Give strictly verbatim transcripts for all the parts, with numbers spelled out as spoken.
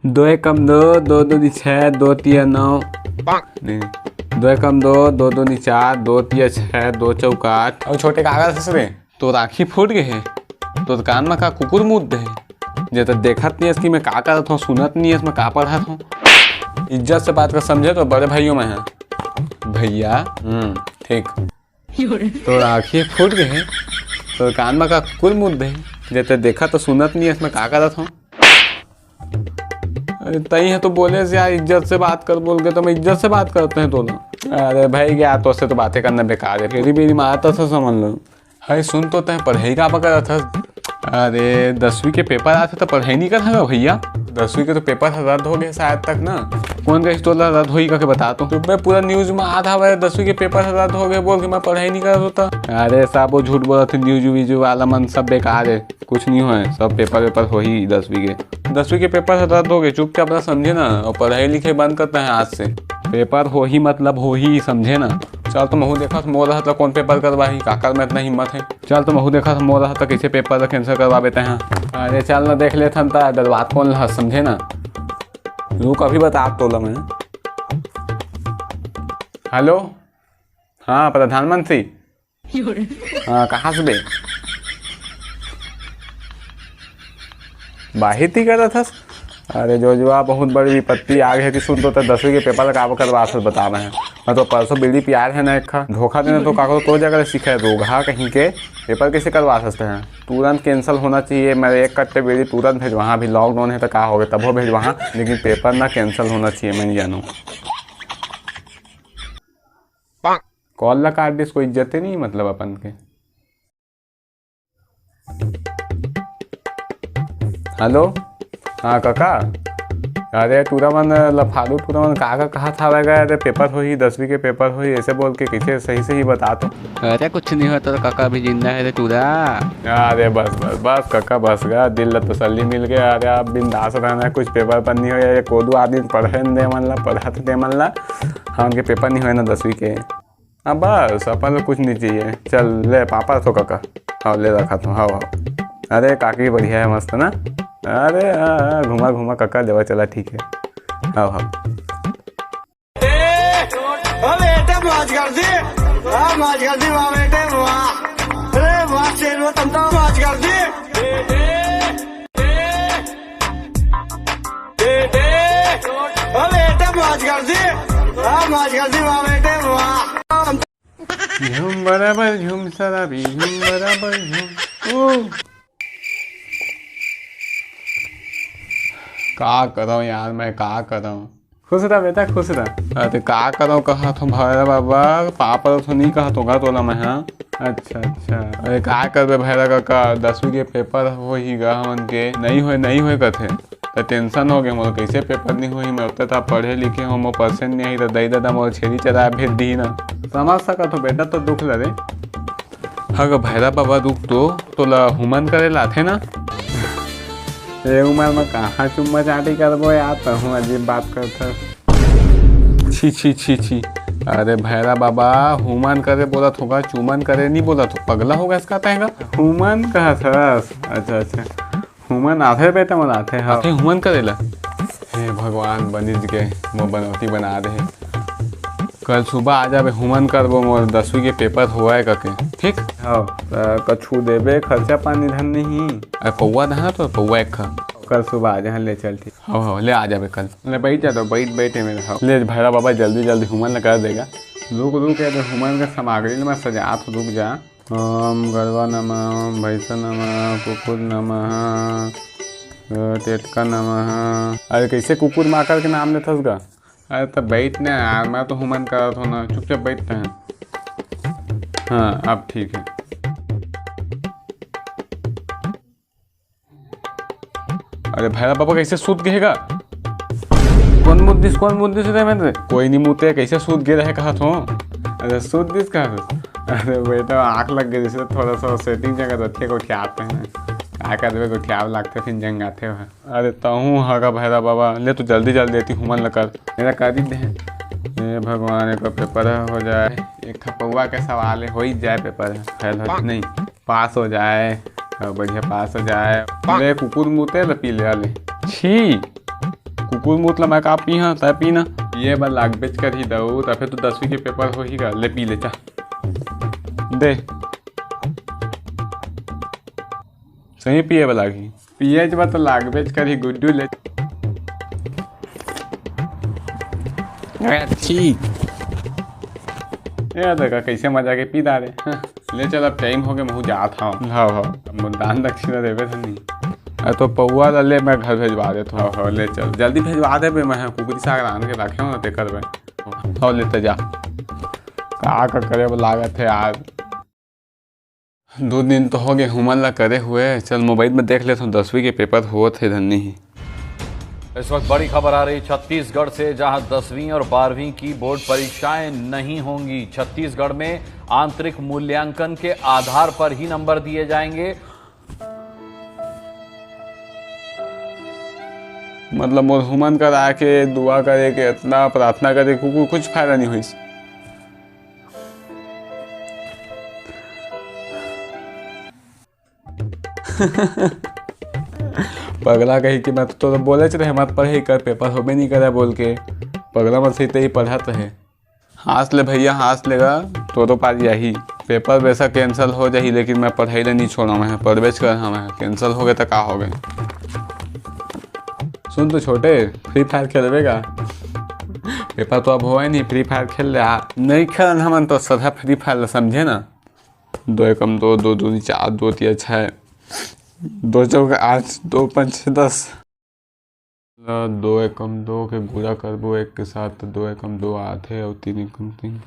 दो एकम दो, दो दूनी छः, दो तिया नौ। नहीं, दो एकम दो, दो दूनी चार, दो तिया छः, दो चौक आठ। अउ छोटे, का करत हस रे? तोर आँखी फूट गे हे? तोर कान म का कुकुर मूत दे हे? जे त देखत नइ हस कि मैं का करत हँव, सुनत नइ हस, मैं का पढ़त हँव। इज्जत से बात कर, समझे? तो बड़े भाई हँव मैं ह। भैया, हम्म, ठीक। तोर आँखी फूट गे हे? तोर कान म का कुकुर मूत दे हे? जे त देखत अउ सुनत नइ हस, मैं का करत हँव। अरे तहीं ह तो बोलेस यार, इज्जत से बात कर बोल के, तो मैं इज्जत से बात करत हँव तोला। अरे भाई यार, तोसे तो बातें करना बेकार हे, फेरी बेरी मारत हस, समझ लो। अरे सुन तो, तैं पढ़ई काबर करत हस? अरे दसवीं के पेपर आथे त पढ़ई नइ करहूँ का भैया? दसवीं के तो पेपर ह रद्द हो गे शायद तक ना। कोन कहिस तोला रद्द होही कहिके, बता तो। सुबह पूरा news म आत हवय दसवीं के पेपर ह रद्द हो गे बोल के, मैं पढ़ई नइ करत हँव त। अरे सब वो झूठ बोलत हे, news views वाला मन, सब बेकार हे। कुछ नइ होय, सब पेपर वेपर होही दसवीं के। दसवीं के पेपर ह रद्द हो गे, चुपचाप रह, समझे ना, अउ पढ़ई लिखई बंद कर तैं आज से। पेपर होही मतलब होही, समझे ना। चल तो महूँ देखत हँव मोर रहत ल कोन पेपर करवाही, काकर में इतना हिम्मत हे। चल तो महूँ देखत हँव मोर रहत ल कइसे पेपर ल cancel करवाबे तैं ह। अरे चल ना, देख लेथन त, डरवात कोन ल हस, समझे ना। रुक, अभी बतात हँव तोला मैं। Hello, हाँ प्रधानमंत्री। हाँ, कहाँ से बे? बाहिर ती करत हस? अरे जोजवा, बहुत बड़ी विपत्ति आ गे हे। कि सुन तो, तैं दसवीं के पेपर ला काबर करवात हस, बता मैं। मैं तो परसों बीड़ी पियाय रहेंव ना एक ठा, धोखा देना तो काकरो तो जगह ले सीखे, रोगहा कहीं के। पेपर कइसे करवात हस तैं? तुरंत cancel होना चाहिए। मैं एक कट्टे बीड़ी तुरंत भेजवाहूँ, अभी lockdown हे त का हो गे, तभो भेजवाहूँ, लेकिन पेपर ना cancel होना चाहिए, मैं नइ जानँव। Call ला काट दिस, कोई इज्जते नइ, मतलब, अपन के। Hello, हाँ कका। अरे टूरा मन, लफालू टूरा मन, का का कहत हवय गा? अरे पेपर होही, दसवीं के पेपर होही, अइसे बोल के कइसे, सही सही बता तो। अरे कुछ नइ होय, तोर कका अभी जिंदा हे रे टूरा। अरे बस बस बस कका, बस गा, दिल ला तसल्ली मिल गे। अरे अब बिंदास रहना, कुछ पेपर पर नइ होय। ये कोदू आदमी पढ़े न दे मन ला, पढ़त दे मन ला, हमन के पेपर नइ होय ना दसवीं के। अब बस, अपन ला कुछ नइ चाहिए। चल, ले, पापा तो कका। हव, ले रखत हँव, हव, हव। अरे, काकी बढ़िया हे, मस्त ना? अरे, हाँ, हाँ, घुमा, घुमा, कका, लेवा चला, ठीक हे। हव, हव। ए, ओ बेटे, मौज कर दी। हाँ, मौज कर दी, वाह बेटे, वाह। अरे, वाह, शेर, वो तमता मौज कर दी। बेटे, ओ बेटे, मौज कर दी। हाँ, मौज कर दी, वाह बेटे, वाह। झूम बराबर झूम, शराबी झूम बराबर झूम। ओ। का करँव यार, मैं का करँव? खुश रह बेटा, खुश रह। अरे का करँव कहत हँव भैरा बाबा, पापा तो नइ कहत हँव गा तोला मैं, हाँ? अच्छा, अच्छा। अरे का करबे भैरा कका, दसवीं के पेपर होही गा हमन के, नइ होय, नइ होय कथे। त tension हो गे मोर, कइसे पेपर नइ होही, मैं ओतका पढ़े लिखे हँव, मोर percent नइ आही, त दई ददा मोर छेरी चराय भेज दिही ना। समझ सकत हँव बेटा तोर दुख ल रे। हग भैरा बाबा, रुक तो, तोला हुमन करे ला आथे ना? ए उमर म कहाँ चुम्मा चाटी करबो यार, तहूँ अजीब बात करथस। छी, छी, छी, छी। अरे भैरा बाबा, हुमन करे बोलत हँव गा, चुमन करे नइ बोलत हँव। पगला हो गेस का तैं गा? हुमन कहत हस? अच्छा, अच्छा। हुमन आथे बेटा, मोला आथे, हाँ। आथे हुमन करे ला? हे भगवान, बनिच गे, मोर बनौती बना दे हे। कल सुबह आ जाबे, हुमन करबो, मोर दसवीं के पेपर होवय कके, ठीक? हाँ, त कछु देबे, खर्चा पानी धन नहीं। अरे पौवा दहा तो, पौवा एक खा। कल सुबह आ जा, ले चल, ठीक। हाँ, हाँ, ले आ जाबे कल। ले बैठ जा तो, बैठ, बैठ ए मेर, हाँ। ले भैरा बाबा जल्दी, जल्दी हुमन ला कर दे गा। रुक, रुक, ये तो हुमन के सामग्री ल मैं सजात हँव, रुक जा। ओम गरवा नमः, ओम भैंसा नमः, कुकुर नमः, अ, टेटका नमः। अरे, कइसे कुकुर माकर के नाम लेथस गा? अरे, त बइठ ना यार, मैं तो हुमन करत हँव ना, चुपचाप बइठ ना। हाँ, अब ठीक हे। अरे भैरा बाबा कइसे सूत गे हे गा? कोन मुत दिस, कोन मुत दिस रे मेर? कोई नइ मुते, कइसे सूत गे रहे कहत हँव। अरे सूत दिस कहत हँव। अरे बेटा आँख लग गे, जइसे थोड़ा सा setting जगह रथे, गोठियात हे ना। का करबे, गोठियाव लागथे, फिर जंगाथे ओह। अरे तहूँ ह गा भैरा बाबा, ले तो जल्दी जल्दी एती हुमन ल कर। मेरा कर ही दे। हे भगवान, एकर पेपर हो जाए, एक ठा पौवा के सवाल हे, हो ही जाए पेपर, fail हो नहीं। पास हो जाए, हाँ, बढ़िया पास हो जाए। ले कुकुर मुते ल पी ले, ले। छी। कुकुर मुत ला मैं का पीहा, तैं पी ना। पिए बर लागबेच करही दाऊ, तभे तो दसवीं के पेपर होही गा। ले पी ले, चा दे। सही पिए बर लागही। पिए बर तो लागबेच करही गुड्डू, ले। ए, ठीक। ए, देखा कैसे मजा के पी डारे। हाँ, ले चल, अब टाइम होगे, महूँ जात हँव। हाँ, हाँ। अब मोर दान दक्षिणा देबे तो नहीं। अरे तो पौवा ला ले, मैं घर भेजवा देत हँव। हाँ, हाँ, ले चल, जल्दी भेजवा देबे, मैं कुकरी साग रांध के रखे हँव ना, तेकर बर। हाँ, ले त जा। का का करे बर लागत हे यार। दू दिन तो होगे हुमन ला करे हुए। चल मोबाइल में देख लेथँव, दसवीं के पेपर होत हे धन्नी ही। इस वक्त बड़ी खबर आ रही छत्तीसगढ़ से, जहां दसवीं और बारहवीं की बोर्ड परीक्षाएं नहीं होंगी। छत्तीसगढ़ में आंतरिक मूल्यांकन के आधार पर ही नंबर दिए जाएंगे। मतलब मोर हुमन करा के दुआ करे के, इतना प्रार्थना करे के, कु-, कुछ फायदा नहीं होइस। पगला कही कि मैं तो तोला बोलेच रहे मत पढ़े कर, पेपर होबे नहीं करे बोल के। पगला मन सही तेही पढ़त रहे। हाँस ले भैया, हाँस ले गा, तोरो पारी आही। पेपर वैसा cancel हो जाही, लेकिन मैं पढ़ाई ला नहीं छोड़ँव, मैं पढ़बेच करहूँ, मैं cancel होगे त का होगे। सुन तो छोटे, Free Fire खेलबे गा? पेपर तो अब होए नहीं, Free Fire खेल ले। आ, नहीं खेलन हमन तो सदा Free Fire ला, समझे ना? दो एकम दो, दो दूनी चार, दो तिया छः, दो चौका आठ, दो पंच दस। दो एकम दो के गुणा करबो एक के साथ, तो दो एकम दो आथे अउ तीन एकम तीन।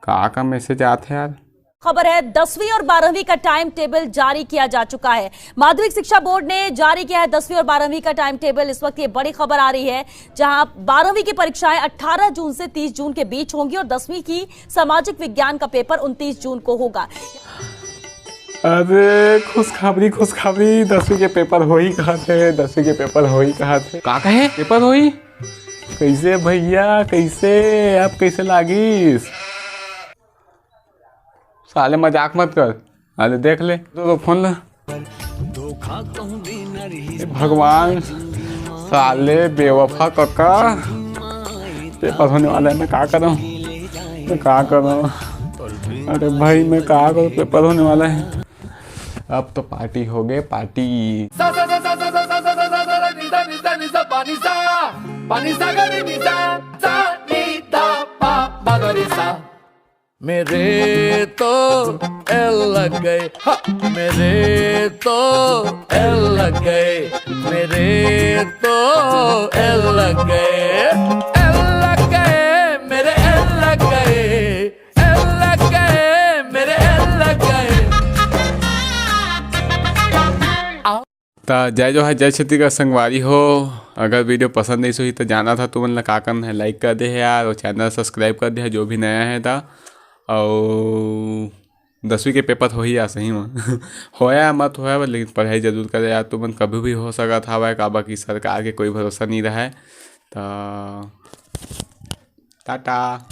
का का message आथे यार? खबर है, दसवीं और बारहवीं का टाइम टेबल जारी किया जा चुका है। माध्यमिक शिक्षा बोर्ड ने जारी किया है दसवीं और बारहवीं का टाइम टेबल। इस वक्त ये बड़ी खबर आ रही है, जहां बारहवीं की परीक्षाएं अठारह जून से तीस जून के बीच होंगी और दसवीं की सामाजिक विज्ञान का पेपर उनतीस जून को होगा। अरे खुशखबरी, खुशखबरी, दसवीं के पेपर होही कहत हे, दसवीं के पेपर होही कहत हे। का कहे? पेपर होही? कैसे भैया, कैसे? अब कैसे लागिस? साले मजाक मत कर। अरे देख ले तो, तो फोन ला। हे भगवान, साले बेवफा कका, पेपर होने वाला है, मैं का करूँ, मैं का करूँ? अरे भाई मैं का करूँ, पेपर होने वाला है। अब तो पार्टी हो गए, पार्टी। मेरे तो एल लग गए, हा, मेरे तो एल लग गए, मेरे तो एल लग गए, एल लग गए, मेरे एल लग गए, एल लग गए, मेरे एल लग गए। त जय जोहार, जय छत्तीसगढ़ संगवारी हो। अगर वीडियो पसंद आइस होही त जानत हा तुमन ला का करना है, लाइक कर दे हे यार, और चैनल सब्सक्राइब कर दे हे जो भी नया है त। और दसवीं के पेपर होही यार सही में। होया मत होया, लेकिन पढ़ाई जरूर करे यार तुमन, कभी भी हो सकत हवय, काबर कि सरकार के कोई भरोसा नहीं रहय। त टाटा।